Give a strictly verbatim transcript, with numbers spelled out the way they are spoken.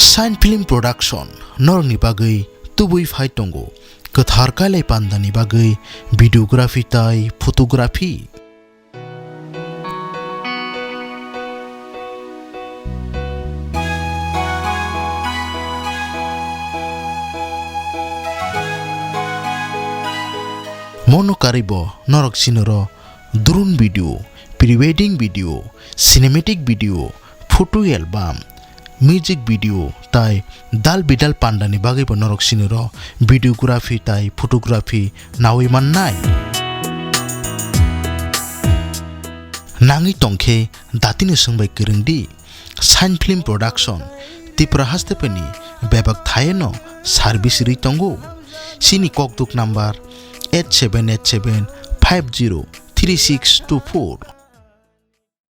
Shine Film Production norokni bagwi tubui phai tongo kwthar kailai pandani bagwi videography tai photography. Mono karwibo norok sinoro drone video, pre-wedding video, cinematic video, photo album, music video tai dal bidal pandani bagwibo norok sinoro videography tai photography nawi mannai. Nangwi tongkhe datino swngbai kwrwngdi. Shine Film Production Tripura haste phani bebak thaino service rwi tongo. Chini kokduk number eight seven eight seven five zero three six two four.